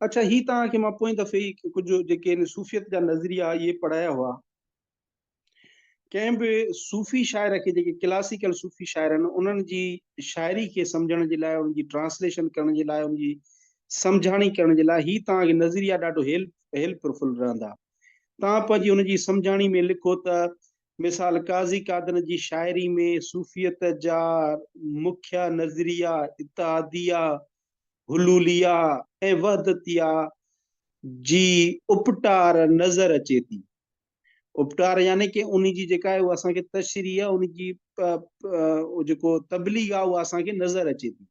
اڇا هي توهان کي مان پوئين دفعي ئي ڪجهه جيڪي آهن صوفيت جا نظريا اهي پڙهايا هئا. ڪنهن به صوفي شاعر کي جيڪي ڪلاسيڪل صوفي شاعر آهن انهن جي شاعري کي سمجهڻ جي لاء ان جي ٽرانسليشن ڪرڻ جي لاء ان جي سمجهاڻي ڪرڻ جي لاء هي توهان کي نظريا ڏاڍو هيلپ هيلپفل رهندا. توهان پنهنجي ان جي سمجهاڻي ۾ لکو ته مثال قاضي قادن جي شاعري ۾ صوفيت جا مکيه نظريا اتحاديه حلوليه ۽ وحدتيه جي اپٽار نظر اچي ٿي. اپٽار يعني ڪي انهي جي جيڪا آهي اها اسان کي تشريح انهي جي جيڪو تبليغ آهي اها اسان کي نظر اچي ٿي.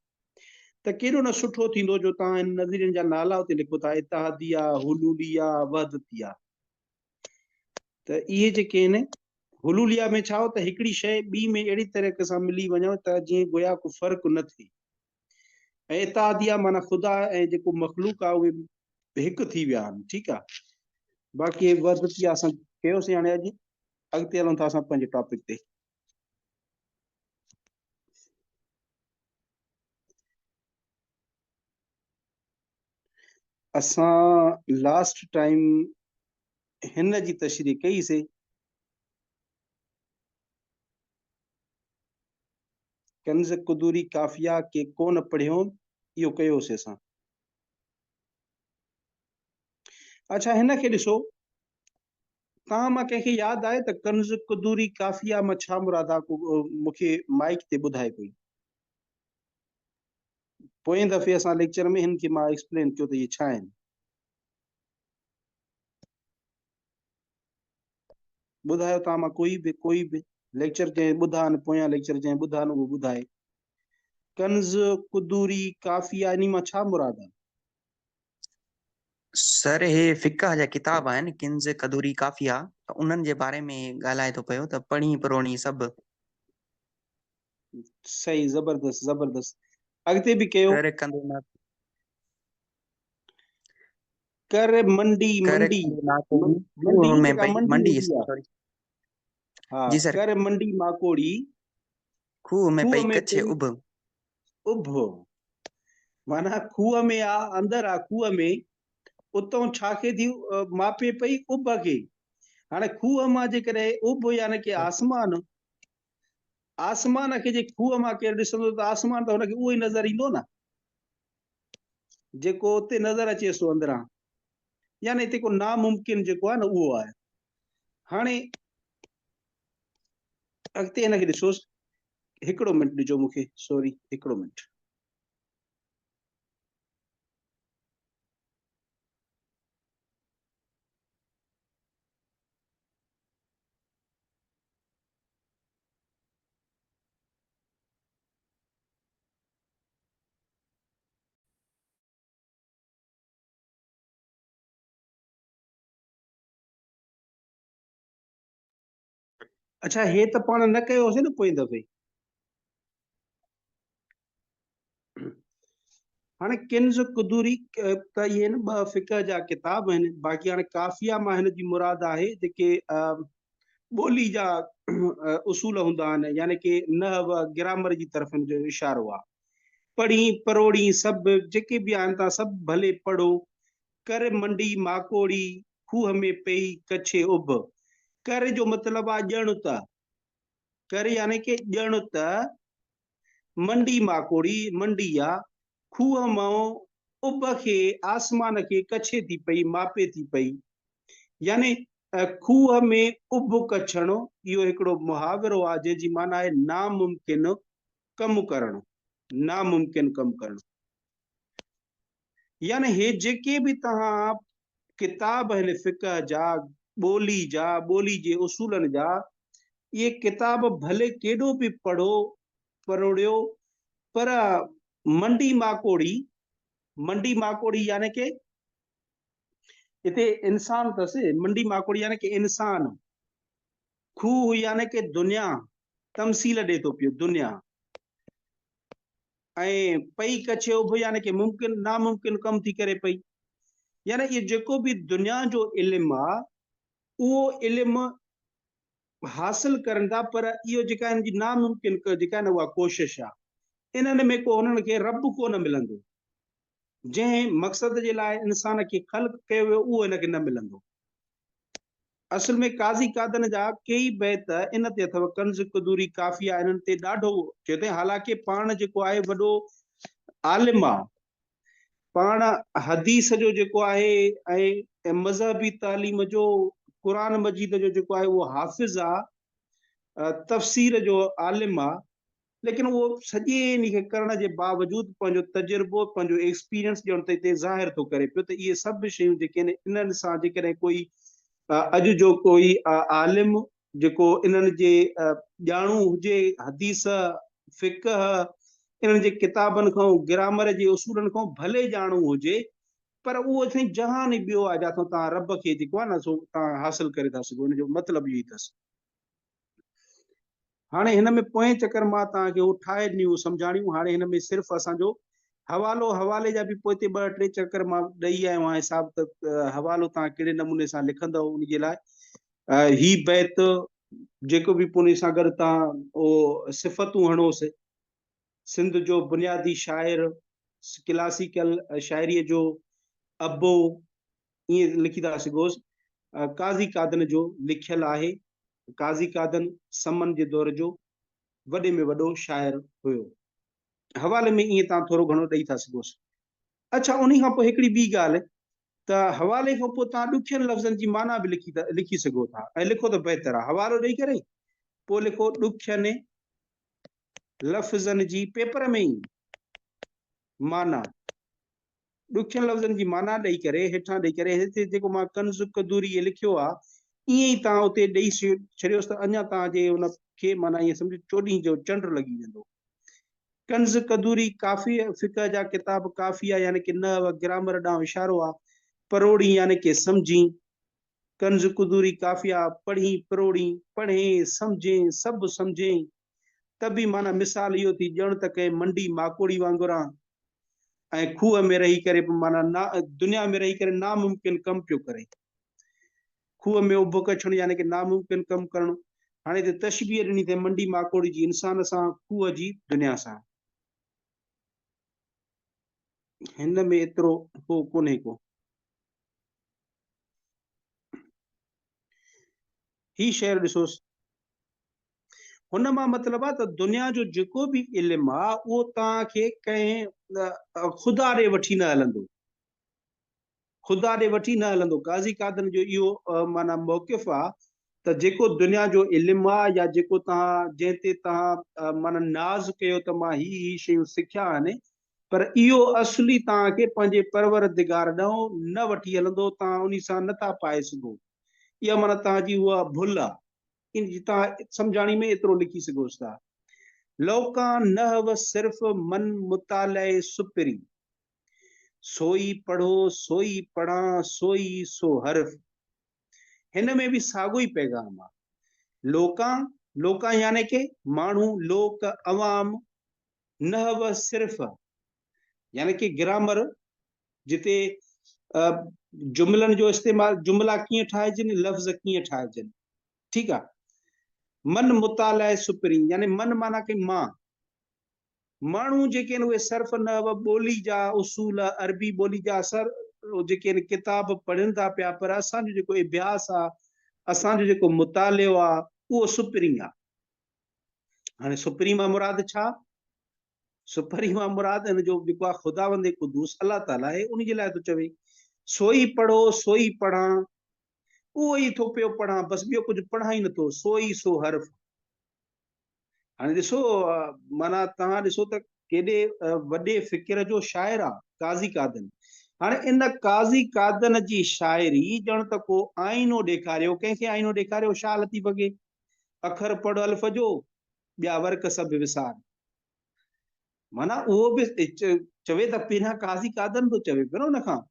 ته ڪيڏو نه سٺو ٿيندو جو توهان هن نظرين جا نالا اتي لکو ٿا اتحاديه، حلوليه، وحدتيه. ته اهي جيڪي آهن حلوليه ۾ ڇا هو ته هڪڙي شيء ٻي ۾ اهڙي طريقي سان ملي وڃڻ ته جيئن گويا ڪو فرق نه ٿئي. ۽ اتحاديه معنيٰ خدا ۽ جيڪو مخلوق آهي اهي هڪ ٿي ويا آهن ٺيڪ آهي باقي وحدتيه اسان ڪيوسين هاڻي اڄ اڳتي هلون ٿا اسان پنهنجي ٽاپڪ تي. اسان لاسٽ ٽائيم هن جي تشريح ڪئي سي. ڪنز قدوري قافيه ڪي ڪونه پڙهيون اهو ڪيوسي اسان. اڇا هن کي ڏسو توهان مان ڪنهن کي ياد آهي ته ڪنز قدوري قافيه مان ڇا مراد آ ڪو مون کي مائيڪ تي ٻڌائي ڪوئي. پوئين دفعي اسان ليڪچر ۾ هن کي مان ايڪسپلين ڪيو ته اهي ڇا آهن. ٻڌايو توهان مان ڪوئي به ڪوئي به ليڪچر جنهن ٻڌا آهن پويان ليڪچر جنهن ٻڌا آهن اهو ٻڌائي. ڪنز، قدوري، قافيه انهي مان ڇا مراد آهي؟ سر هي فقه جا ڪتاب آهن ڪنز، قدوري، قافيه ته انهن جي باري ۾ ڳالهائي ٿو پيو ته پڙهين پروڙين سڀ. صحيح زبردست زبردست اڳتي به ڪيو. ڪر ڪندو نه. ڪر منڊي ڪر منڊي ڪندو ماڪوڙي منڊي کوهه ۾ جيڪا پئي منڊي منڊي هوندي آ سوري ها جي سر ڪر منڊي ماڪوڙي کوهه ۾ کوهه پئي ۾ ڪڇي پئي اڀ. اڀ معنيٰ کوهه ۾ آ اندر آ کوهه ۾ اتئون ڇا کي ٿي ماپي پئي اڀ کي هاڻي کوهه مان جيڪڏهن اڀ يعني ڪي آسمان آسمان کي جي کوهه مان ڪير ڏسندو ته آسمان ته هن کي اهو ئي نظر ايندو نه جيڪو اتي نظر اچي سو اندران يعني هتي ڪو ناممڪن جيڪو آهي نه اهو آهي. هاڻي اڳتي هن کي ڏسوس هڪڙو منٽ ڏجو مون کي سوري هڪڙو منٽ. اڇا هي ته پاڻ نه ڪيو هوسين نه پوئين دفعي. هاڻي ڪنز قدوري ته اهي آهن ٻه فقه جا ڪتاب آهن باقي هاڻي قافيه مان هن جي مراد آهي جيڪي ٻولي جا اصول هوندا آهن يعني ڪي نحو گرامر جي طرف هن جو اشارو آهي پڙهين پروڙين سڀ جيڪي به آهن تان سڀ ڀلي پڙهو ڪر منڊي ماڪوڙي کوهه ۾ پئي ڪڇي اڀ ڪر جو مطلب آهي ڄڻ ته ڪر يعني ڪي ڄڻ ته منڊي ماڪوڙي، منڊي آ، کوهه مان اڀ کي، آسمان کي ڪڇي ٿي پئي، ماپي ٿي پئي. يعني کوهه ۾ اڀ ڪڇڻ اهو هڪڙو محاورو آ، جنهن جي معنيٰ آهي ناممڪن ڪم ڪرڻ، ناممڪن ڪم ڪرڻ. يعني هي جيڪي به توهان ڪتاب آهن فقه جا، ٻولي جا، ٻولي جي اصولن جا، اهي ڪتاب ڀلي ڪيڏو به پڙهو، پروڙيو، پر منڊي ماڪوڙي، منڊي ماڪوڙي يعني ڪي هتي انسان اٿس، منڊي ماڪوڙي يعني ڪي انسان، کوهه يعني ڪي دنيا، تمثيل ڏي ٿو پيو دنيا. ۽ پئي ڪڇي اڀ يعني ڪي ممڪن ناممڪن ڪم ٿي ڪري پئي. يعني اهو جيڪو به دنيا جو علم آ اهو علم حاصل ڪرن ٿا پر اهو جيڪا هن جي ناممڪن جيڪا نه اها ڪوشش آ انهن ۾ ڪو هنن کي رب ڪو نه ملندو. جنهن مقصد جي لاء انسان کي خلق ڪيو ويو اهو هن کي نه ملندو. اصل ۾ قاضي قادن جا ڪيئي بيت ان تي اٿو، ڪنز قدوري قافيه انهن تي ڏاڍو چيو اٿئي، حالانڪه پاڻ جيڪو آهي وڏو عالم آ، پاڻ حديث جو جيڪو آهي ۽ مذهبي تعليم جو قرآن مجيد جو جيڪو آهي اهو حافظ آ، تفسير جو عالم آ، ليڪن اهو سڄي انهي کي ڪرڻ جي باوجود پنهنجو تجربو پنهنجو ايڪسپيرينس ڄڻ ته هتي ظاهر ٿو ڪري پيو ته اهي سڀ شيون جيڪي آهن انهن سان جيڪڏهن ڪوئي اڄ جو ڪوئي عالم جيڪو انهن جي ڄاڻو هجي حديث فقه انهن جي ڪتابن کان گرامر جي اصولن کان ڀلي ڄاڻو هجي پر اهو سائين جهان ئي ٻيو آهي جاتان توهان رب کي جيڪو آهي نه سو توهان حاصل ڪري ٿا سگهو ان جو مطلب اهو ئي اٿس. هاڻي هن ۾ پوئين چڪر مان توهان کي اهو ٺاهي ڏنيون سمجهاڻيون هاڻي هن ۾ صرف اسان جو حوالو حوالي جا به پوئتي ٻه ٽي چڪر مان ڏئي آيو آهيان حساب ته حوالو توهان ڪهڙي نموني سان لکندؤ ان جي لاء هي بيت جيڪو به پوء ان سان گڏ توهان اهو صفتون هڻوس سنڌ جو بنيادي شاعر ڪلاسيڪل شاعريء جو ابو ائين لکي ٿا سگهوس قاضي قادن جو لکيل آهي قاضي قادن سمن جي دور جو وڏي ۾ وڏو شاعر هيو. حوالي ۾ ائين توهان ٿورو گهڻو ڏئي ٿا سگهوس. اڇا انهي کان پوء هڪڙي ٻي ڳالهه ته حوالي کان پوء توهان ڏکين لفظن جي معنيٰ به لکي ٿا لکي سگهو ٿا ۽ لکو ته بهتر آهي. حوالو ڏئي ڪري پوء لکو ڏکين لفظن جي پيپر ۾ ئي معنيٰ. ڏکين لفظن جي معنيٰ ڏئي ڪري هيٺان ڏئي ڪري هتي جيڪو مان ڪنز قدوري لکيو آ ائين ئي توهان اتي ڏئي ڇڏيوس ته اڃا توهان جي ان کي معنيٰ ائين سمجهو چوڏهين جو چنڊ لڳي ويندو. ڪنز قدوري ڪافي فقه جا ڪتاب ڪافيه يعني ڪي نحو گرامر ڏانهن اشارو آ پروڙين يعني ڪي سمجهين ڪنز قدوري ڪافيه پڙهين پروڙين پڙهين سمجهين سڀ سمجهين ته به معنيٰ مثال اهو ٿي ڄڻ ته ڪنهن منڊي ماڪوڙي وانگر آن ۽ کوهه ۾ رهي ڪري به معنيٰ نا دنيا ۾ رهي ڪري ناممڪن ڪم پيو ڪري. کوهه ۾ اڀ ڪڇڻ يعني ڪه ناممڪن ڪم ڪرڻ. هاڻي هتي تشبيهه ڏني اٿئي منڊي ماڪوڙي جي انسان سان، کوهه جي دنيا سان. هن ۾ ايترو هو ڪونهي ڪو. هي شعر ڏسوس. هن مان مطلب آ ته دنيا جو جيڪو به علم آ اهو توهان کي ڪنهن خدا ڏي وٺي نه هلندو. خدا ڏي وٺي نه هلندو. قاضي قادن جو اهو معنيٰ موقف آ ته جيڪو دنيا جو علم آ يا جيڪو توهان جنهن تي توهان معنيٰ ناز ڪيو ته مان هي هي شيون سکيا آهن پر اهو اصلي توهان کي پنهنجي پروردگار ڏانهن نه وٺي هلندو توهان انهي سان نه ٿا پائي سگهو. اها معنيٰ توهان جي اها ڀل آ. ان جي توهان سمجهاڻي ۾ ايترو لکي سگهوس ٿا. لوڪان نحو صرف من مطالعي سپري، سوئي پڙهو سوئي پڙهان سوئي سو حرف. هن ۾ به ساڳيو ئي پيغام آ. لوڪان، لوڪان يعني ڪي ماڻهو، لوڪ، عوام، نحو صرف يعني ڪي گرامر جتي جملن جو استعمال جملا ڪيئن ٺاهجن لفظ ڪيئن ٺاهجن ٺيڪ آ من مطالعه سپرين يعني من معنيٰ ڪي مان ماڻهو جيڪي آهن اهي صرف نحو ٻولي جا اصول عربي ٻولي جا اثر جيڪي آهن ڪتاب پڙهن ٿا پيا پر اسان جو جيڪو اڀياس آ اسان جو جيڪو مطالعو آ اهو سپرين آ هاڻي سپرين مان مراد ڇا سپرين مان مراد ان جو جيڪو آهي خداوند قدوس الله تعاليٰ آهي ان جي لاء ٿو چوي سوئي پڙهو سوئي پڙهان اهو ئي ٿو پيو پڙهان بس ٻيو ڪجهه پڙهان ئي نٿو سوئي سو حرف هاڻي ڏسو معنيٰ توهان ڏسو ته ڪيڏي وڏي فڪر جو شاعر آ قاضي قادن هاڻي ان قاضي قادن جي شاعري ڄڻ ته ڪو آئينو ڏيکاريو ڪنهن کي آئينو ڏيکاريو شاهه لطيف کي اکر پڙهه الف جو، ٻيا ورق سڀ وسار. معنيٰ اهو به چوي ته پهريان قاضي قادن ٿو چوي پيو نه ان کان.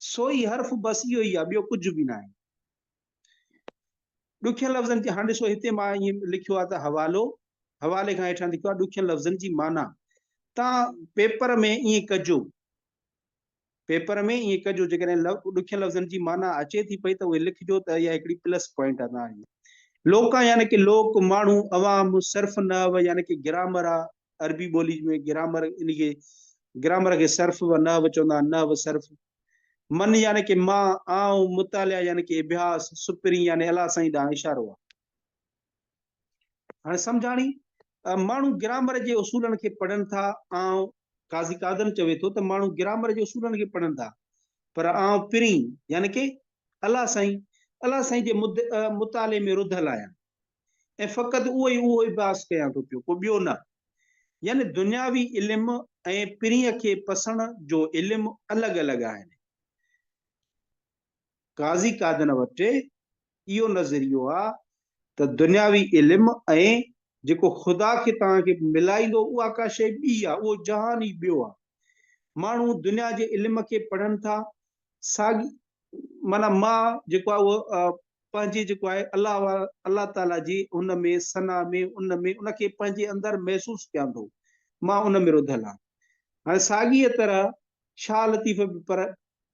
سو ئي حرف بس اهو ئي آهي ٻيو ڪجهه به ناهي. ڏکين لفظن جي هاڻ ڏسو هتي مان ائين لکيو آهي ته حوالو، حوالي کان هيٺان لکيو آهي ڏکين لفظن جي معنيٰ. تان پيپر ۾ ائين ڪجو. پيپر ۾ ائين ڪجو جيڪڏهن ڏکين لفظن جي معنيٰ اچي ٿي پئي ته اهي لکجو ته اها هڪڙي پلس پوائنٽ آهي توهان جي. لوڪان يعني ڪي لوڪ، ماڻهو، عوام، صرف نحو يعني ڪي گرامر آ، عربي ٻولي ۾ گرامر ان کي گرامر کي صرف و نحو چوندا آهن، نحو صرف. من يعني ڪي مان، آئون، مطالعه يعني ڪي اڀياس، سپرين يعني الله سائين ڏانهن اشارو آهي. هاڻي سمجهاڻي، ماڻهو گرامر جي اصولن کي پڙهن ٿا، آئون، قاضي قادن چوي ٿو ته ماڻهو گرامر جي اصولن کي پڙهن ٿا، پر آئون پرين يعني ڪي الله سائين، الله سائين جي مطالعي ۾ رڌل آهيان ۽ فقط اهو ئي اهو اڀياس ڪيان ٿو پيو، ڪو ٻيو نه. يعني دنياوي علم ۽ پرينء کي پسڻ جو علم الڳ الڳ آهن. قاضي قادن وٽ اهو نظريو آ ته دنياوي علم ۽ جيڪو خدا کي توهان کي ملائيندو اها ڪا شيء ٻي آ، اهو جهان ئي ٻيو آ. ماڻهو دنيا جي علم کي پڙهن ٿا، ساڳي معنيٰ مان جيڪو آ اهو پنهنجي جيڪو آهي الله وارا الله تعاليٰ جي ان ۾ ثنا ۾ ان ۾ ان کي پنهنجي اندر محسوس ڪيان ٿو، مان ان ۾ رڌل آهيان. هاڻي ساڳيء طرح شاهه لطيف به پر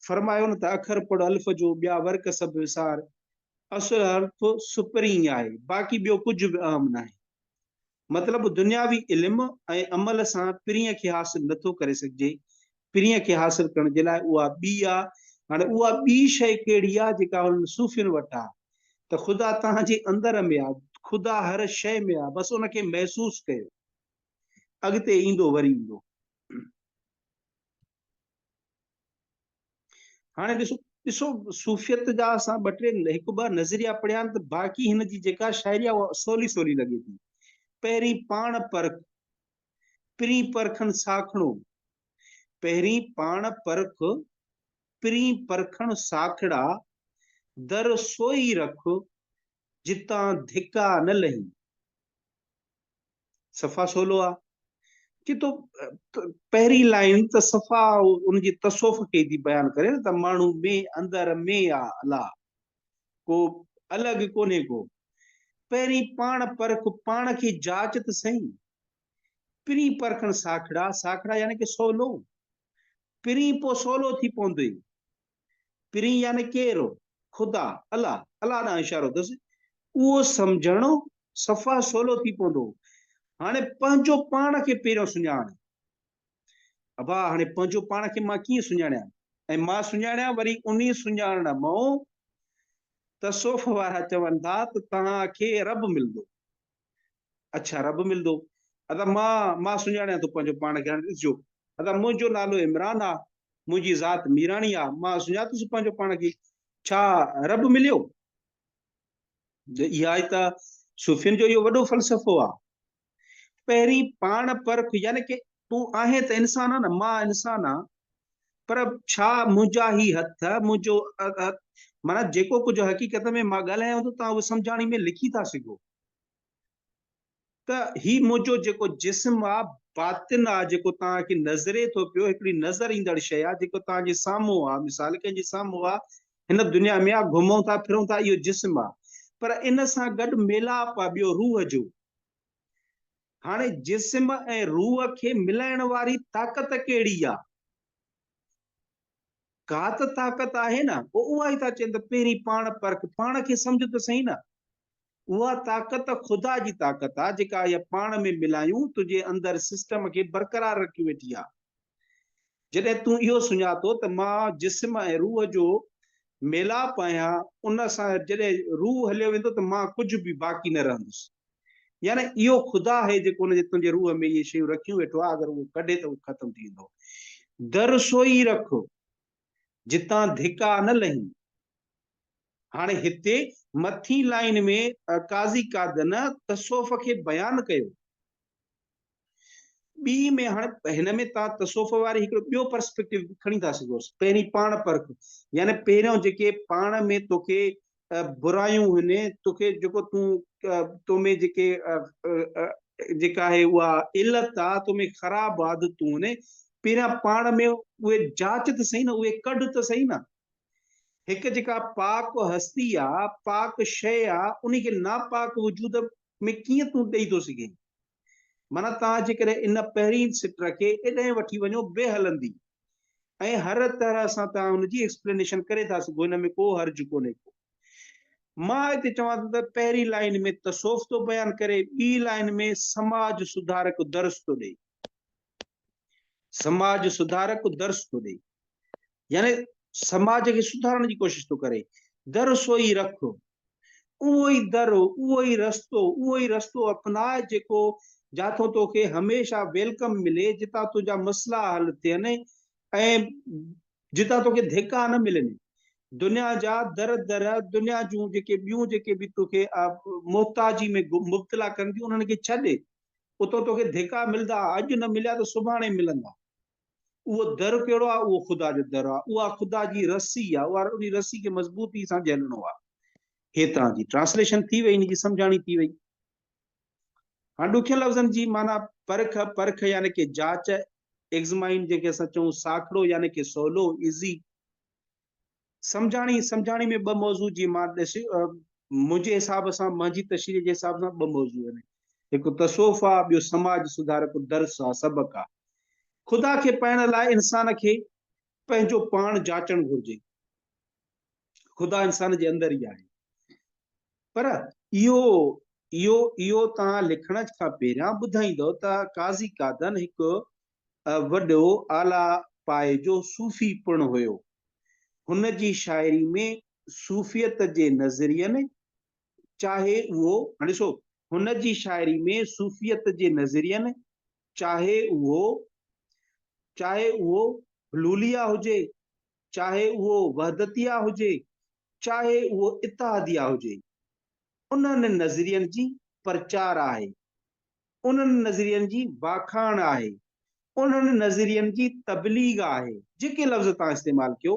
فرمايو نه ته اکر پڙ الف جو ٻيا ورق سڀ وسار، اصل حرف سپرين آهي، باقي ٻيو ڪجهه به اهم ناهي. مطلب دنياوي علم ۽ عمل سان پرينء کي حاصل نٿو ڪري سگهجي، پرينء کي حاصل ڪرڻ جي لاء اها ٻي آ، هاڻي اها ٻي شيء ڪهڙي آ جيڪا انهن صوفين وٽ آ ته خدا توهان جي اندر ۾ آ، خدا هر شيء ۾ آ، بس ان کي محسوس ڪيو. اڳتي ايندو وري ايندو. هاڻي ڏسو ڏسو صوفيت جا اسان ٻه ٽي هڪ ٻه نظريا پڙهيا آهن ته باقي هن جي جيڪا شاعري آهي اها سولي سولي لڳي ٿي. پهرين پاڻ پرک، پرين پرکڻ ساکڻو، پهرين پاڻ پرک، پرين پرکڻ ساکڙا، در سوئي رک، جتان ڌڪا نه لهين. صفا سولو آ چي ٿو پهرين لائن ته صفا ان جي تصوف کي ٿي بيان ڪري نه ته ماڻهو ۾ اندر ۾ آ الله ڪو الڳ ڪونهي ڪو پهرين پاڻ پرک پاڻ کي جاچ ته سهي پرين پرکڻ ساکڙا ساکڙا يعني ڪي سولو پرين پو سولو ٿي پوندوئي پرين يعني ڪير؟ خدا، الله، الله ڏانهن اشارو اٿس، اهو سمجهڻ صفا سولو ٿي پوندو. هاڻي پنهنجو پاڻ کي پهريون سڃاڻ. ابا هاڻي پنهنجو پاڻ کي مان ڪيئن سڃاڻيان؟ ۽ مان سڃاڻيان وري انهي سڃاڻڻ مئون تصوف وارا چون ٿا ته توهان کي رب ملندو. اڇا رب ملندو. ادا مان مان سڃاڻيان ٿو پنهنجو پاڻ کي هاڻي ڏسجو. ادا منهنجو نالو عمران آ، منهنجي ذات ميراڻي آ، مان سڃاتس پنهنجو پاڻ کي. ڇا رب مليو؟ اها ئي ته صوفين جو اهو وڏو فلسفو آ. پهرين پاڻ پرک يعني ڪي تون آهين ته انسان آ نه، مان انسان آ، پر ڇا منهنجا هي هٿ، منهنجو معنيٰ جيڪو ڪجهه حقيقت ۾ مان ڳالهايان ٿو توهان اهو سمجهاڻي ۾ لکي ٿا سگهو ته هي منهنجو جيڪو جسم آ، باطن آ، جيڪو توهان کي نظري ٿو پيو، هڪڙي نظر ايندڙ شيء آ، جيڪو توهان جي سامهون آ، مثال ڪنهن جي سامهون آ، هن دنيا ۾ آ، گهمون ٿا ڦرون ٿا، اهو جسم آ، پر ان سان گڏ ميلاپ آ ٻيو روح جو. هاڻي جسم ۽ روح کي ملائڻ واري طاقت ڪهڙي آ؟ ڪا ته طاقت آهي نه، پوء اها ئي ٿا چون ته پهرين پاڻ پرک، پاڻ کي سمجهه ته سهي نه. اها طاقت خدا جي طاقت آ، جيڪا اها پاڻ ۾ ملايون تنهنجي اندر سسٽم کي برقرار رکيون ويٺي آ. جڏهن تون اهو سڃاتو ته مان جسم ۽ روح جو ميلاپ آهيان، ان سان جڏهن روح هليو ويندو ته مان ڪجهه به باقي نه رهندس. يعني اهو خدا آهي جيڪو ان جي تنهنجي روح ۾ اهي شيون رکيون ويٺو آهي، اگر اهو ڪڍي ته اهو ختم ٿي ويندو. در سوئي رک، جتان ڌڪا نه لهين. هاڻي هتي مٿين لائين ۾ قاضي قادن تصوف کي بيان ڪيو. ٻي ۾ هاڻي هن ۾ توهان تصوف واري هڪڙو ٻيو پرسپيڪٽو به کڻي ٿا سگهو. پهرين پاڻ پرک يعني پهريون جيڪي پاڻ ۾ توکي برايون هن توکي جيڪو تون تو ۾ جيڪي جيڪا آهي اها علت آ تو ۾ خراب عادتون هن پهريان پاڻ ۾ اهي جاچ ته سهي نه اهي ڪڍ ته سهي نه. هڪ جيڪا پاڪ هستي آ پاڪ شيء آ انهي کي ناپاڪ وجود ۾ ڪيئن تون ڏئي ٿو سگهين. معنيٰ توهان جيڪڏهن ان پهرين سٽ کي ايڏانهن وٺي وڃو به هلندي ۽ هر طرح سان توهان ان جي ايڪسپلينيشن ڪري ٿا سگهو ان ۾ ڪو حرج ڪونهي ڪو. مان هتي چوان ٿو ته پهرين لائين ۾ تصوف ٿو بيان ڪري ٻي لائين ۾ سماج سڌارڪ درس ٿو ڏئي. سماج سڌارڪ درس ٿو ڏئي، يعني سماج کي سڌارڻ جي ڪوشش ٿو ڪري. در سو ئي رک، اهو ئي در، اهو ئي رستو، اهو ئي رستو اپناء جيڪو جاٿو توکي هميشه welcome ملي، جتان تنهنجا مسئلا حل ٿين ۽ جتان توکي ڌڪا نه ملن. دنيا جا در در، دنيا جون جيڪي ٻيون جيڪي به توکي محتاجي ۾ مبتلا ڪن ٿيون انهن کي ڇڏ، اتان توکي ڌڪا ملندا، اڄ نه مليا ته سڀاڻي ملندا. اهو در ڪهڙو آهي؟ اهو خدا جو در آهي، اها خدا جي رسي آهي، اها ان رسي کي مضبوطي سان جهلڻو آهي. هي توهان جي ٽرانسليشن ٿي وئي، ان جي سمجهاڻي ٿي وئي. هاڻ ڏکين لفظن جي معنيٰ پرک، پرک يعني ڪي جاچ، Examine جنهن کي اسان چئون ساکڙو يعني ڪي سولو، Easy. سمجهاڻي، سمجهاڻي ۾ ٻه موضوع جي مان ڏس منهنجي حساب سان منهنجي تشريح جي حساب سان ٻه موضوع آهن. هڪ تصوف آ ٻيو سماج سڌارڪ درس آ، سبق آ. خدا کي پائڻ لاء انسان کي پنهنجو پاڻ جاچڻ گهرجي. خدا انسان جي اندر ئي آهي. پر اهو اهو اهو توهان لکڻ کان پهريان ٻڌائيندؤ ته قاضي قادن هڪ وڏو اعليٰ پائي جو صوفي پڻ هيو. هن جي شاعري ۾ صوفيت جي نظرين چاهي اهو هاڻي ڏسو هن جي شاعري ۾ صوفيت جي نظرين چاهي اهو چاهي اهو حلوليه هجي چاهي اهو وحدتيه هجي، چاهي اهو اتحاديه هجي، انهن نظرين جي پرچار آهي، انهن نظرين جي واکاڻ آهي، انهن نظرين جي تبليغ آهي، جيڪي لفظ توهان استعمال ڪيو،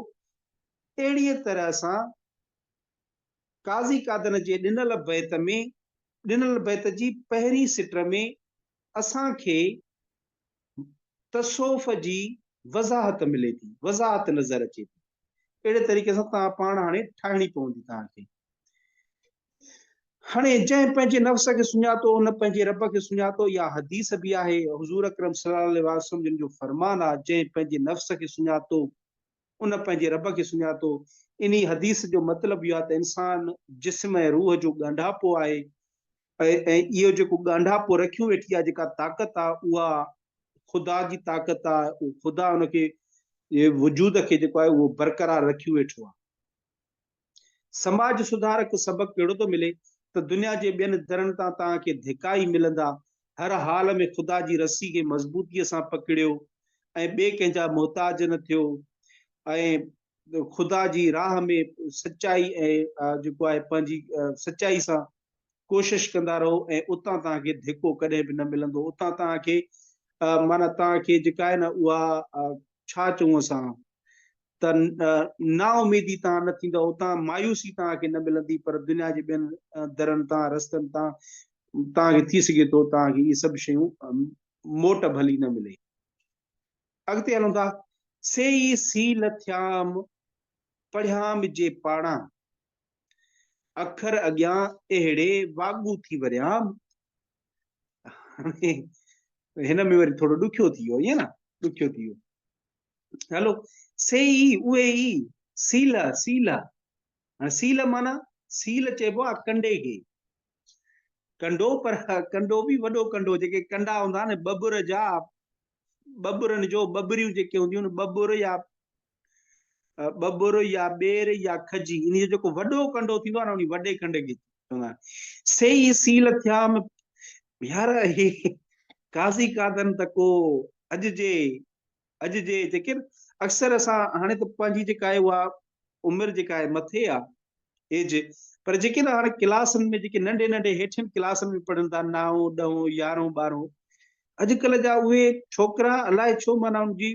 اهڙيء طرح سان قاضي قادن جي ڏنل بيت ۾ ڏنل بيت جي پهرين سٽ ۾ اسان کي تصوف جي وضاحت ملي ٿي، وضاحت نظر اچي ٿي. اهڙي طريقي سان توهان پاڻ هاڻي ٺاهڻي پوندي توهان کي. هاڻي جنهن پنهنجي نفس کي سڃاتو ان پنهنجي رب کي سڃاتو اها حديث به آهي حضور اڪرم صلي الله عليه وسلم جن جو فرمان آهي جنهن پنهنجي نفس کي سڃاتو ان پنهنجي رب کي سڃاتو. انهي حديث جو مطلب اهو آهي ته انسان جسم ۽ روح جو ڳانڍاپو آهي ۽ اهو جيڪو ڳانڍاپو رکيون ويٺي آهي جيڪا طاقت آهي اها خدا جي طاقت آهي اهو خدا ان کي وجود کي جيڪو آهي اهو برقرار رکيون ويٺو آهي. سماج سڌارڪ سبق ڪهڙو ٿو ملي ته دنيا جي ٻين درن تان توهان کي ڌڪا ئي ملندا، هر حال ۾ خدا جي رسي کي مضبوطيء سان پڪڙيو ۽ ٻئي ڪنهن جا محتاج نه ٿيو ۽ خدا جي راهه ۾ سچائي ۽ جيڪو آهي پنهنجي سچائي سان ڪوشش ڪندا رهو ۽ اتان توهان کي ڌڪو ڪڏهن به نه ملندو، اتان توهان کي معنيٰ توهان کي جيڪا آهي نه اها ڇا چئون اسان ته نااميدي توهان نه ٿيندؤ، اتان مايوسي توهان کي نه ملندي، پر دنيا جي ٻين درن تان، رستن تان توهان کي ٿي سگهي ٿو توهان کي اهي سڀ شيون موٽ ڀلي نه ملي. اڳتي هلون ٿا. سي ئي سيل ٿيام، پڙهيام جي پاڙان، اکر اڳيان اهڙي واڳون ٿي وريام. هاڻي هن ۾ وري ٿورو ڏکيو ٿي ويو، ائين نه؟ ڏکيو ٿي ويو. هلو سي ئي اهي ئي سيل سيل هاڻي سيل معنيٰ سيل چئبو آهي ڪنڊي کي ڪنڊو پر ڪنڊو به وڏو ڪنڊو جيڪي ڪنڊا هوندا آهن ٻٻر جا ٻٻرن جو ٻٻريون جيڪي هونديون آهن ٻٻر يا ٻٻر يا ٻير يا کجي ان جو جيڪو وڏو ڪنڊو ٿيندو آهي نه ان وڏي ڪنڊي کي چوندا آهن سي ئي سيل ٿيام يار هي قاضي قادن ته ڪو اڄ جي اڄ جي جيڪي اڪثر اسان هاڻي ته پنهنجي جيڪا آهي اها عمر جيڪا آهي مٿي آ ايج پر جيڪي نه هاڻي ڪلاسن ۾ جيڪي ننڍي ننڍي هيٺين ڪلاسن ۾ پڙهن ٿا نائون ڏهون يارهون ٻارهون اڄڪلهه جا اهي ڇوڪرا الائي ڇو معنيٰ ان جي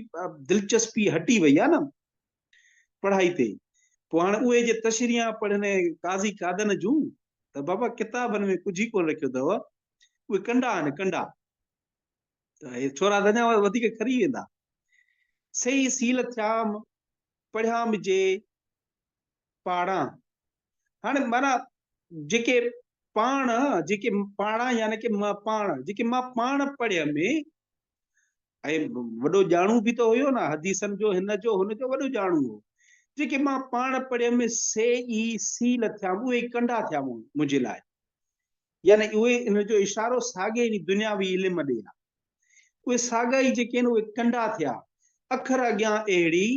دلچسپي هٽي وئي آ نه پڙهائي تي پوء هاڻي اهي جي تشريحان پڙهن قاضي قادن جون ته بابا ڪتابن ۾ ڪجهه ئي ڪونه رکيو اٿو اهي ڪنڊا آهن ڪنڊا ته هي ڇورا ته اڃا وڌيڪ کري ويندا. سي سيل ٿيام، پڙهيام جي پاڙان. هاڻي معنيٰ جيڪي پاڻ، جيڪي پاڙان يعني ڪي مان پاڻ، جيڪي مان پاڻ پڙهيم ۽ وڏو ڄاڻو به ته هيو نه، حديثن جو، هن جو، هن جو وڏو ڄاڻو هو. جيڪي مان پاڻ پڙهيم سي ئي سيل ٿيام، اهي ئي ڪنڊا ٿيا منهنجي لاء. يعني اهي ان جو اشارو ساڳئي ئي دنياوي علم ڏي آ. اهي ساڳا ئي جيڪي آهن اهي ڪنڊا ٿيا. اکر اڳيان اهڙي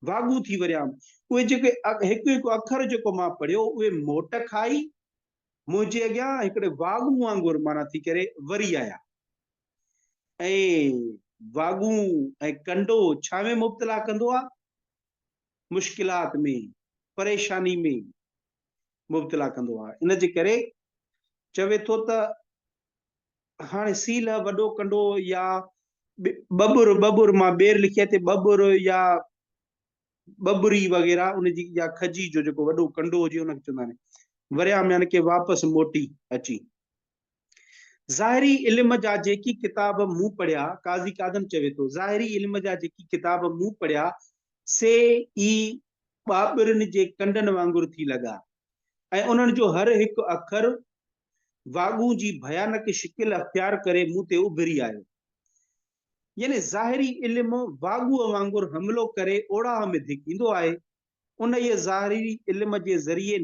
واڳون ٿي وريام. اهي جيڪي هڪ هڪ اکر جيڪو مان پڙهيو اهي موٽ کائي منهنجي اڳيان هڪڙي واڳون وانگر معنيٰ ٿي ڪري وري آيا. ۽ واڳون ۽ ڪنڊو ڇا ۾ مبتلا ڪندو آ؟ مشڪلات ۾، پريشاني ۾ مبتلا ڪندو آ. ان جي ڪري چوي ٿو ته هاڻي سيلهه وڏو ڪنڊو يا ٻٻر، ٻٻر مان ٻير لکي آهي هتي ٻٻر يا ٻٻري وغيره ان جي يا کجي جو جيڪو وڏو ڪنڊو هجي ان کي چوندا آهن. وريام يعني ڪي واپس موٽي اچي. ظاهري علم جا جيڪي ڪتاب مون پڙهيا، قاضي قادن چوي ٿو، ظاهري علم جا جيڪي ڪتاب مون پڙهيا سي ئي ٻاٻرن جي ڪنڊن وانگر ٿي لڳا ۽ انهن جو هر هڪ اکر واڳون جي ڀيانڪ شڪل اختيار ڪري مون تي اڀري آيو. يعني ظاهري علم واڳوء وانگر حملو ڪري اوڙاهه ۾ ڌڪيندو آهي، انهيء ظاهري علم جي ذريعي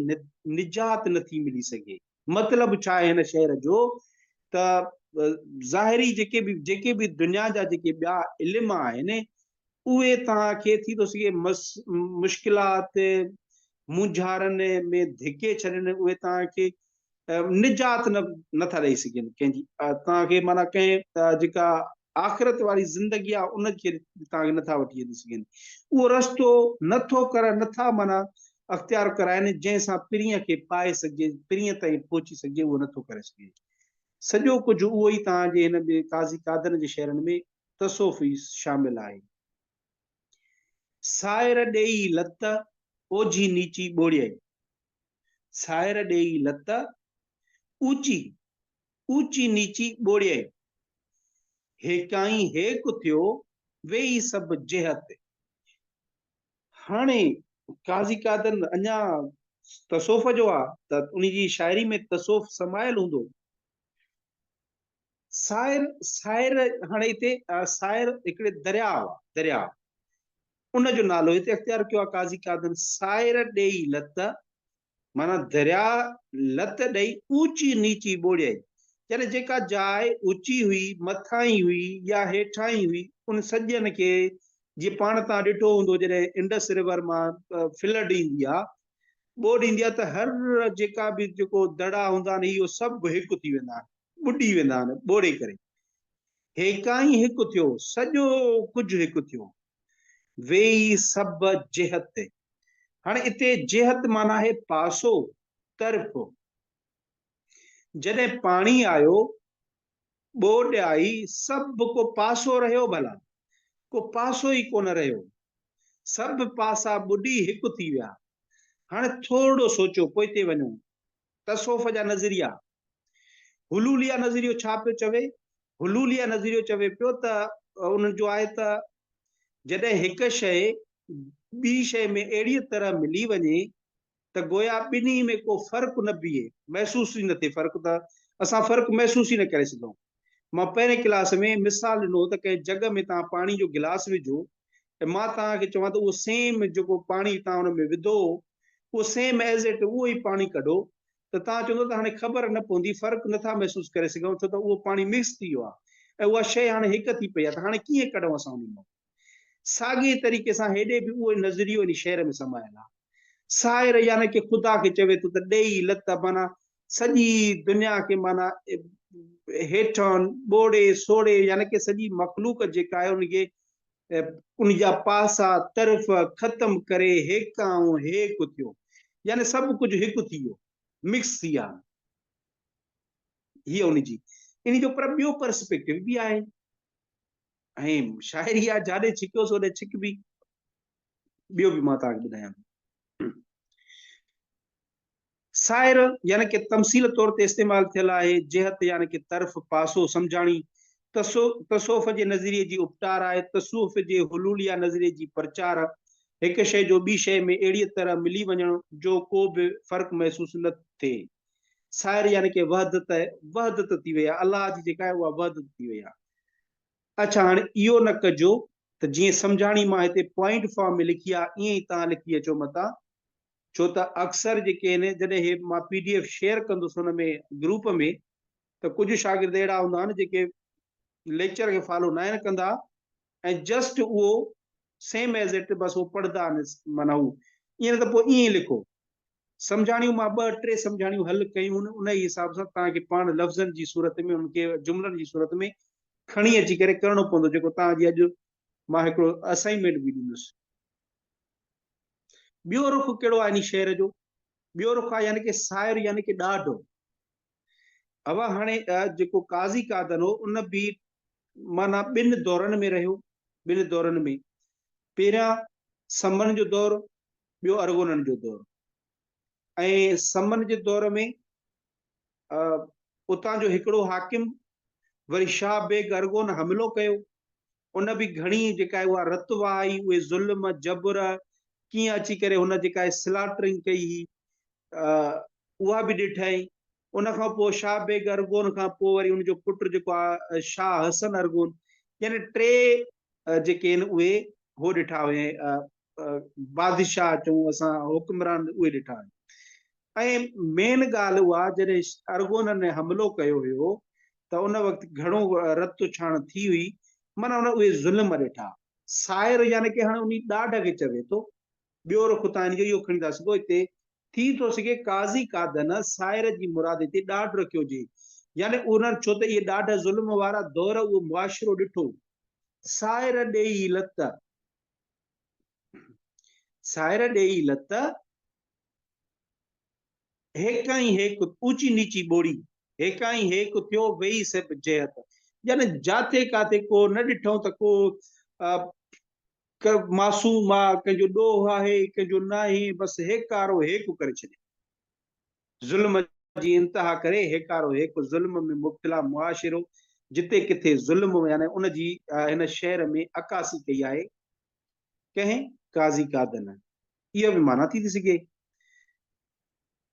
نجات نه ٿي ملي سگهي. مطلب ڇا آهي هن شعر جو ته ظاهري جيڪي به جيڪي به دنيا جا جيڪي ٻيا علم آهن اهي توهان کي ٿي ٿو سگهي مشڪلات مونجهارن ۾ ڌڪي ڇڏين اهي توهان کي نجات نه نٿا ڏئي سگهن ڪنهن جي توهان کي معنيٰ ڪنهن جيڪا آخرت واري زندگي آهي ان کي توهان کي نٿا وٺي اچي سگهن اهو رستو نٿو ڪر نٿا معنيٰ اختيار ڪرائن جنهن سان پرينء کي پائي سگهجي پرينء تائين پهچي سگهجي اهو نٿو ڪري سگهي سڄو ڪجهه اهو ئي توهان جي هن قاضي قادن جي شعرن ۾ تصوف ئي شامل آهي. سائر ڏيئي لت، اوجهي نيچي ٻوڙيئي. سائر ڏيئي لت، اوچي، اوچي نيچي ٻوڙيئي. هيڪائين هيڪ ٿيو، ويئي سڀ جهت. هاڻي قاضي قادن اڃا تصوف جو آ ته ان جي شاعري ۾ تصوف سمايل هوندو. سائر، سائر هاڻي هتي سائر هڪڙي درياء آ، درياء ان جو نالو هتي اختيار ڪيو آ قاضي قادن، سائر ڏيئي لت معنيٰ درياء لت ڏئي اوچي نيچي ٻوڙيائين، يعني جيڪا جاء اوچي هئي، مٿاهين هئي يا هيٺاهين هئي، ان سڄن کي جيئن پاڻ توهان ڏٺو هوندو جڏهن انڊس ريور مان فلڊ ايندي آ، ٻوڏ ايندي آ ته هر جيڪا به جيڪو دڙا هوندا آهن اهو سڀ هڪ ٿي ويندا آهن. ٻڏي ويندا آهن، ٻوڙي ڪري. هيڪائين هڪ ٿيو، سڄو ڪجهه هڪ ٿيو. ويئي سڀ جهت. هاڻي اتي جهت معنيٰ آهي پاسو، طرف. جڏهن پاڻي آيو، ٻوڏ آئي، سڀ ڪو پاسو رهيو ڀلا؟ ڪو پاسو ئي ڪونه رهيو. سڀ پاسا ٻڏي هڪ ٿي ويا. هاڻي ٿورڙو سوچو، پوئتي وڃو. تصوف جا نظريا، حلوليه نظريو ڇا پيو چوي؟ حلوليه نظريو چوي پيو ته انهن جو آهي ته جڏهن هڪ شيء ٻي شيء ۾ اهڙيء طرح ملي وڃي ته گويا ٻنهي ۾ ڪو فرق نه بيهي، محسوس ئي نه ٿئي فرق ته اسان فرق محسوس ئي نه ڪري سگهون. مان پهرين ڪلاس ۾ مثال ڏنو هو ته ڪنهن جڳ ۾ توهان پاڻي جو گلاس وجهو ۽ مان توهان کي چوان ته اهو سيم جيڪو پاڻي توهان ان ۾ وڌو هو اهو سيم ايز it اهو ئي پاڻي ڪڍو ته توهان چوندو ته هاڻي خبر نه پوندي، فرق نه ٿا محسوس ڪري سگهون ڇو ته اهو پاڻي مڪس ٿي ويو آهي ۽ اها شيء هاڻي هڪ ٿي پئي آهي ته هاڻي ڪيئن ڪڍون اسان انهي مان. ساڳئي طريقي سان هيڏي به اهو ئي نظريو انهي شعر ۾ سمايل آهي. سائر يعني ڪه خدا کي چوي ٿو ته ڏيئي لت معنيٰ سڄي دنيا کي معنيٰ هيٺان ٻوڙي سوڙي يعني ڪه سڄي مخلوق جيڪا آهي ان کي ان جا پاسا طرف ختم ڪري هيڪائون هيڪ ٿيو يعني سڀ ڪجهه هڪ ٿي ويو مڪس ٿي ويا هي ان جي ان جو پر ٻيو پرسپيڪٽو به آهي ۽ شاعري آ جاڏي ڇڪيو سو ڏي ڇڪ به ٻيو به مان توهان کي ٻڌايان سائر يعني ڪه تمثيل طور تي استعمال ٿيل آهي، جهت يعني ڪه طرف، پاسو، سمجهاڻي، تصوف جي نظريي جي اپٽار آهي، تصوف جي حلوليه نظريي جي پرچار، هڪ شيء جو ٻي شيء ۾ اهڙيء طرح ملي وڃڻ جو ڪو به فرق محسوس نه ٿئي. سائر يعني ڪه وحدت، وحدت ٿي وئي آهي، الله جي جيڪا آهي اها وحدت ٿي وئي آهي. اڇا هاڻي اهو نه ڪجو ته جيئن سمجهاڻي مان هتي پوائنٽ فارم ۾ لکي آهي ائين ئي توهان لکي اچو متان ڇو ته اڪثر جيڪي آهن جڏهن هي مان پي ڊي ايف شيئر ڪندس ان ۾ گروپ ۾ ته ڪجهه شاگرد اهڙا هوندا آهن جيڪي ليڪچر کي فالو ناهن ڪندا ۽ جسٽ اهو سيم ايز it بس اهو پڙهندا آهن معنيٰ هو ائين نه ته پوء ائين ئي لکو. سمجهاڻيون مان ٻه ٽي سمجهاڻيون حل ڪيون آهن ان ئي حساب سان توهان کي پاڻ لفظن جي صورت ۾ انهن کي جملن جي صورت ۾ کڻي اچي ڪري ڪرڻو پوندو جيڪو توهان جي اڄ مان هڪڙو اسائنمينٽ به ڏيندس. ٻيو رخ ڪهڙو آهي انهي شعر جو؟ ٻيو رخ آهي يعني ڪي سائر يعني ڪي ڏاڍ. اها هاڻي جيڪو قاضي قادن هو ان به معنيٰ ٻن دورن ۾ رهيو، ٻن دورن ۾ پهريان سمن جو دور ٻيو ارغونن جو دور ۽ سمن جي دور ۾ اتان جو هڪڙو حاڪم وري شاهه بيگ ارغون حملو ڪيو ان به گهڻي جيڪا آهي اها رت وهائي اهي ظلم جبر ڪيئن اچي ڪري هن جيڪا آهي سلاٽرنگ ڪئي هئي اها به ڏٺائين. ان کان پوء شاهه بيگ ارغون کان پوء وري ان جو پٽ جيڪو آهي شاهه حسن ارغون يعني ٽي جيڪي آهن اهي هو ڏٺا هئائين بادشاهه چئون اسان حڪمران اهي ڏٺا هئائين ۽ مين ڳالهه اها جڏهن ارغونن حملو ڪيو هيو ته ان وقت گهڻو رت ڇاڻ ٿي هئي معنيٰ ان اهي ظلم ڏٺا. سائر يعني ڪي هاڻي انهي ڏاڍ کي چوي ٿو ٻيو رخ تان هن جو اهو کڻي ٿا سگهو هتي ٿي ٿو سگهي قاضي قادن سائر جي مراد هتي ڏاڍ رکيو هجي يعني انهن ڇو ته اهي ڏاڍ ظلم وارا دور اهو معاشرو ڏٺو سائر ڏيئي لت سائر ڏيئي لت هيڪائين هيڪ اوچي نيچي ٻوڙي هيڪائين هيڪ ٿيو ويئي سڀ جهت يعني جاٿي ڪاٿي ڪو نه ڏٺئون ته ڪو ڪه معصوم آ، ڪنهن جو ڏوهه آهي، ڪنهن جو ناهي، بس هيڪارو هيڪ ڪري ڇڏي. ظلم جي انتها ڪري هيڪارو هيڪ ظلم ۾ مبتلا معاشرو جتي ڪٿي ظلم يعني ان جي هن شعر ۾ عڪاسي ڪئي آهي ڪنهن قاضي قادن. اها به معنيٰ ٿي ٿي سگهي.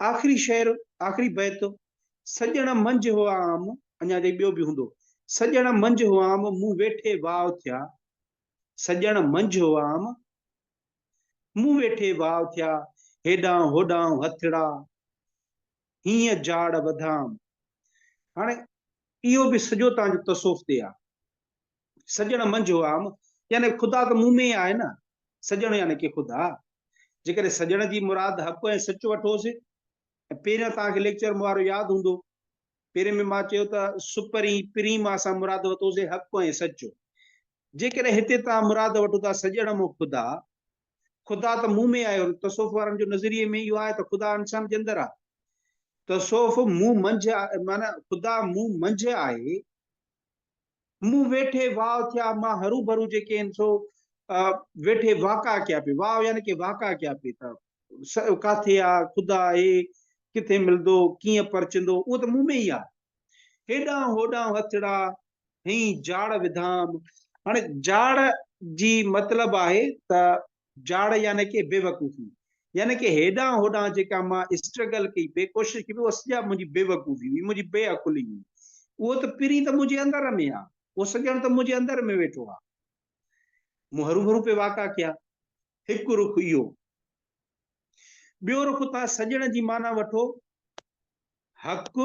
آخري شعر، آخري بيت، سڄڻ منجهه هئام، اڃا چئي ٻيو به هوندو، سڄڻ منجهه هئام، مون ويٺي واء ٿيا، سڄڻ منجهه هئام، مون ويٺي واء ٿيا، هيڏانهن هوڏانهن هٿڙا، هينئن جاڙ وڌام. هاڻي اهو به سڄو توهان جو تصوف تي آ. سڄڻ منجهه هئام، يعني خدا ته مون ۾ ئي آهي نه. سڄڻ يعني ڪي خدا. جيڪڏهن سڄڻ جي مراد حق ۽ سچ وٺوس ۽ پهريان توهان کي ليڪچر مون وارو ياد هوندو، پهرين ۾ مان چيو ته سپرين پرين مان اسان مراد وتوسين حق ۽ سچ. جيڪڏهن هتي توهان مراد وٺو ٿا سڄڻ مون خدا، خدا ته مون ۾ آهي، تصوف وارن جو نظريي ۾ اهو آهي ته خدا انسان جي اندر آهي. تصوف مون منجهه معنيٰ خدا مون منجهه آهي. مون ويٺي واء ٿيا، مان هروڀرو جيڪي آهن سو ويٺي واڪا ڪيا پئي، واء يعني ڪي واڪا ڪيا پئي ته ڪاٿي آ خدا آهي، ڪٿي ملندو، ڪيئن پرچندو، اهو ته مون ۾ ئي آ. هيڏانهن هوڏانهن هٿڙا هنئين جاڙ وڌام. هاڻي جاڙ جي مطلب آهي ته جاڙ يعني ڪي بيوقوفي يعني ڪي هيڏانهن هوڏانهن جيڪا مان اسٽرگل ڪئي پئي ڪوشش ڪئي پئي اها سڄا منهنجي بيوقوفي هئي منهنجي بي عقلي هئي اهو ته پرين ته منهنجي اندر ۾ آ اهو سڄڻ ته منهنجي اندر ۾ ويٺو آ مون هروڀرو پئي واڪا ڪيا هڪ رخ اهو ٻيو رخ تان سڄڻ جي معنيٰ وٺو حق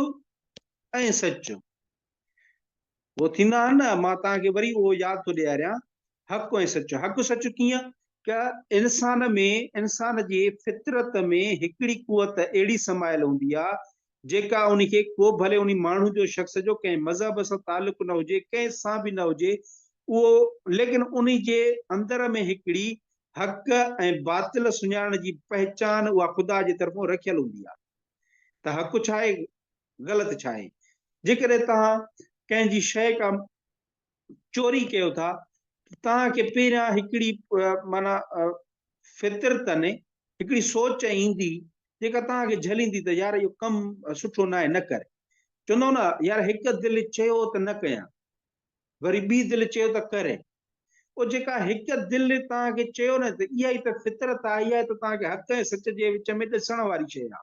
۽ سچ هو ٿيندا آهن نه، مان توهان کي وري اهو ياد ٿو ڏياريان، حق ۽ سچ، حق سچ ڪيئن؟ ته انسان ۾ انسان جي فطرت ۾ هڪڙي قوت اهڙي سمايل هوندي آهي، جيڪا ان کي ڪو ڀلي ان ماڻهو جو شخص جو ڪنهن مذهب سان تعلق نه هجي، ڪنهن سان به نه هجي، اهو ليڪن ان جي اندر ۾ هڪڙي حق ۽ باطل سڃاڻڻ جي پهچان اها خدا جي طرفون رکيل هوندي آهي ته حق ڇا آهي؟ غلط ڇا آهي؟ جيڪڏهن توهان ڪنهن جي شيء ڪا چوري ڪيو ٿا ته توهان کي پهريان هڪڙي معنيٰ فطرتن هڪڙي سوچ ايندي جيڪا توهان کي جهليندي ته يار اهو ڪم سٺو ناهي نه ڪر. چوندو نه يار هڪ دل چيو ته نه ڪيان وري ٻي دل چيو ته ڪر. پوء جيڪا هڪ دل توهان کي چيو نه ته اها ئي ته فطرت آهي، اها ئي ته توهان کي حق ۽ سچ جي وچ ۾ ڏسڻ واري شيء آهي.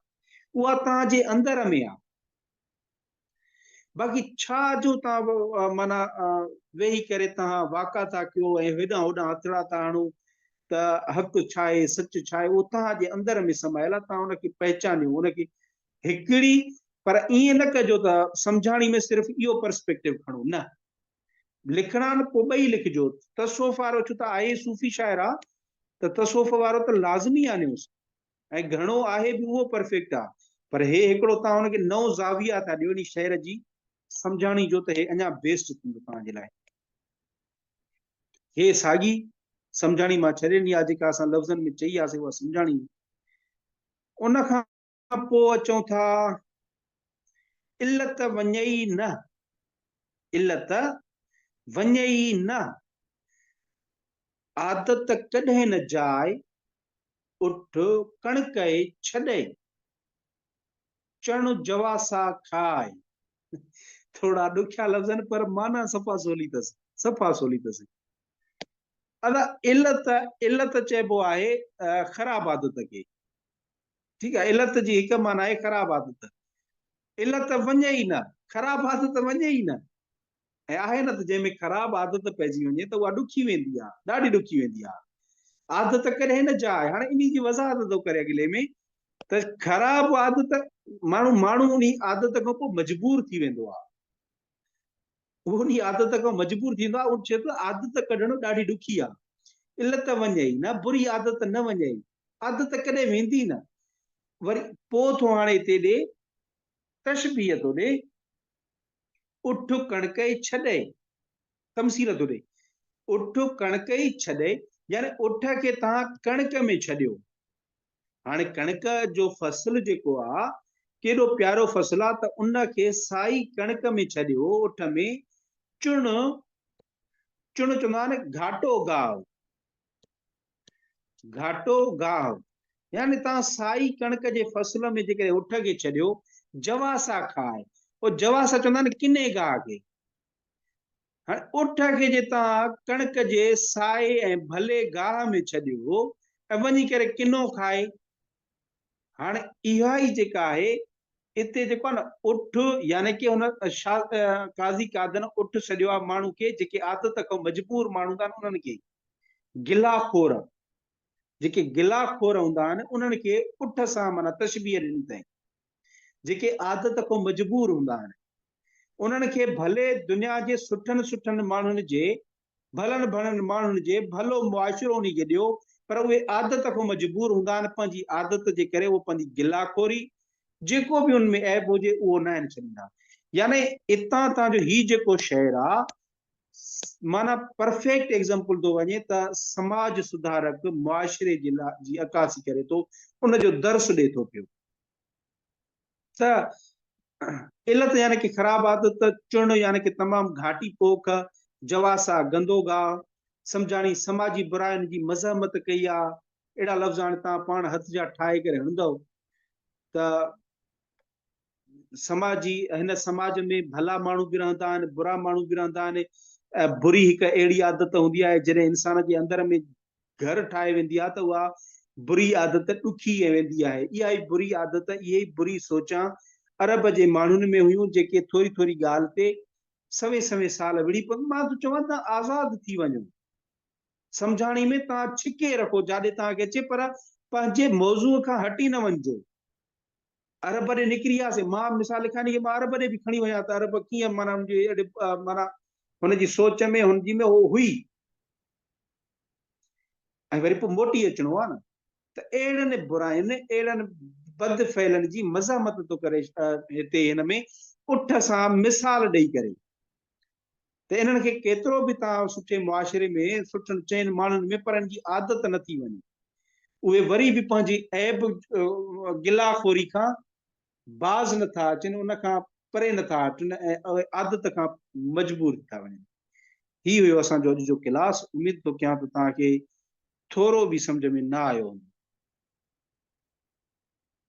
اها توهان جي اندر ۾ آهي. باقي ڇا جو توهان معنيٰ ويهي ڪري توهان واڪا ٿا ڪيو ۽ هيڏانهن هوڏانهن هٿڙا ٿا هڻو ته حق ڇا آهي، سچ ڇا آهي، اهو توهان جي اندر ۾ سمايل آهي، توهان ان کي پهچانيو، ان کي هڪڙي پر ائين نه ڪجو ته سمجهاڻي ۾ صرف اهو پرسپيڪٽو کڻو، نه. لکڻا آهن پوء ٻئي لکجو. تصوف وارو ڇو ته آهي صوفي شاعر آ ته تصوف وارو ته لازمي آنيوس ۽ گهڻو آهي به اهو پرفيڪٽ آ پر هي هڪڙو توهان هن کي نئون زاويه ٿا ڏيو انهي شعر جي سمجهاڻي جو ته هي اڃا بيسٽ ٿيندو توهان جي لاء. هي ساڳي سمجهاڻي مان ڇڏي ڏني آ جيڪا اسان لفظن ۾ چئي آسي اها سمجهاڻي. ان کان پوء اچون ٿا علت وڃئي نه، علت وڃئي نه، عادت ڪڏهن نه جاء، اٺ ڪڻڪئي ڇڏئي، چڻ جواسا کاء. ٿورا ڏکيا لفظ آهن پر معنيٰ صفا سولي اٿس، صفا سولي اٿس. ادا علت، علت چئبو آهي خراب عادت کي. ٺيڪ آهي، علت جي هڪ معنيٰ آهي خراب عادت. علت وڃي ئي نه، خراب عادت وڃي ئي نه. ۽ آهي نه ته جنهن ۾ خراب عادت پئجي وڃي ته اها ڏکي ويندي آهي، ڏاڍي ڏکي ويندي آهي. عادت ڪڏهن نه جاء. هاڻي انهي جي وضاحت ٿو ڪري اڳلي ۾ ته خراب عادت ماڻهو ماڻهو انهي عادت کان پوء مجبور ٿي ويندو آهي. هو انهي عادت کان مجبور ٿيندو آهي، اهو چئي ٿو عادت ڪڍڻ ڏاڍي ڏکي آهي. علت وڃي ئي نه، بري عادت نه وڃي ئي. عادت ڪڏهن ويندي نه. وري پوء ٿو هاڻي هتي ڏي تشبيهه ٿو ڏي، اٺ ڪڻڪ ئي ڇڏي، تمثيل ٿو ڏي، اٺ ڪڻڪ ئي ڇڏي، يعني اٺ کي توهان ڪڻڪ ۾ ڇڏيو. هاڻي ڪڻڪ جو فصل جيڪو آ، ڪيڏو پيارو فصل آ ته ان کي سائي ڪڻڪ ۾ ڇڏيو، اٺ ۾ چڻ، چڻ چوندا آهن گهاٽو گاهه، گهاٽو گاهه، يعني توهان سائي ڪڻڪ جي فصل ۾ جيڪڏهن اٺ کي ڇڏيو، جواسا کاء، پوء جواسا چوندا آهن ڪني گاهه کي. هاڻي اٺ کي جي توهان ڪڻڪ جي سائي ۽ ڀلي گاهه ۾ ڇڏيو ۽ وڃي ڪري ڪنو کائي. هاڻي اها ئي جيڪا آهي اتي جيڪو آهي نه اٺ يعني ڪي هن قاضي قادن اٺ سڏيو آهي ماڻهو کي جيڪي عادت کان مجبور ماڻهو هوندا آهن انهن کي گلا خور جيڪي گلا خور هوندا آهن انهن کي اٺ سان معنيٰ تشبيهه ڏني اٿائين. جيڪي عادت کان مجبور هوندا آهن، انهن کي ڀلي دنيا جي سٺن سٺن ماڻهن جي، ڀلن ڀڻن ماڻهن جي ڀلو معاشرو انهي کي ڏيو، پر اهي عادت کان مجبور هوندا آهن، پنهنجي عادت جي ڪري اهو پنهنجي گلا خوري، جيڪو به ان ۾ عيب هجي اهو ناهن ڇڏيندا. يعني اتان تان جو هي جيڪو شعر آ، معنيٰ پرفيڪٽ ايگزامپل ٿو وڃي ته سماج سڌارڪ معاشري جي لا جي عڪاسي ڪري ٿو، ان جو درس ڏي ٿو پيو. ته علت يعني ڪي خراب عادت، چڻ يعني ڪي تمام گهاٽي پوک، جواسا گندو گاهه، سمجهاڻي سماجي براين جي مزاحمت ڪئي آ، اهڙا لفظ هاڻي توهان پاڻ هٿ جا ٺاهي ڪري هڻندؤ ته سماجي هن سماج ۾ ڀلا ماڻهو به رهندا آهن، برا ماڻهو به رهندا آهن، بري هڪ اهڙي عادت هوندي آهي جڏهن انسان جي اندر ۾ گهر ٺاهي ويندي آهي ته اها بري عادت ڏکي ويندي آهي. اها ئي بري عادت، اهي ئي بري سوچان عرب جي ماڻهن ۾ هيون جيڪي ٿوري ٿوري ڳالهه تي سوين سوين سال وڙهي پون. مان ٿو چوان ته آزاد ٿي وڃو. سمجهاڻي ۾ توهان ڇڪي رکو جاڏي توهان کي اچي پر پنهنجي موضوع کان هٽي نه وڃجو. عرب ڏي نڪري آياسين. مان مثال لکان ڏي مان عرب ڏي به کڻي وڃان ته عرب ڪيئن معنيٰ هن جي اهڙي معنيٰ هن جي سوچ ۾ هن جي ۾ هو هئي. ۽ وري پوء موٽي اچڻو آهي نه ته اهڙن براين اهڙن بد فعلن جي مزاحمت ٿو ڪري هتي هن ۾ اٺ سان مثال ڏئي ڪري ته انهن کي ڪيترو به توهان سٺي معاشري ۾ سٺن چئن ماڻهن ۾ پر ان جي عادت نه ٿي وڃي اهي وري به پنهنجي عيب گلا خوري کان باز نه ٿا اچن ان کان پري نه ٿا هٽن ۽ اهي عادت کان مجبور ٿي ٿا وڃن. هي هيو اسان جو اڄ جو ڪلاس اميد ٿو ڪيان ته توهان کي ٿورو به سمجهه ۾ نه آيو هوندو.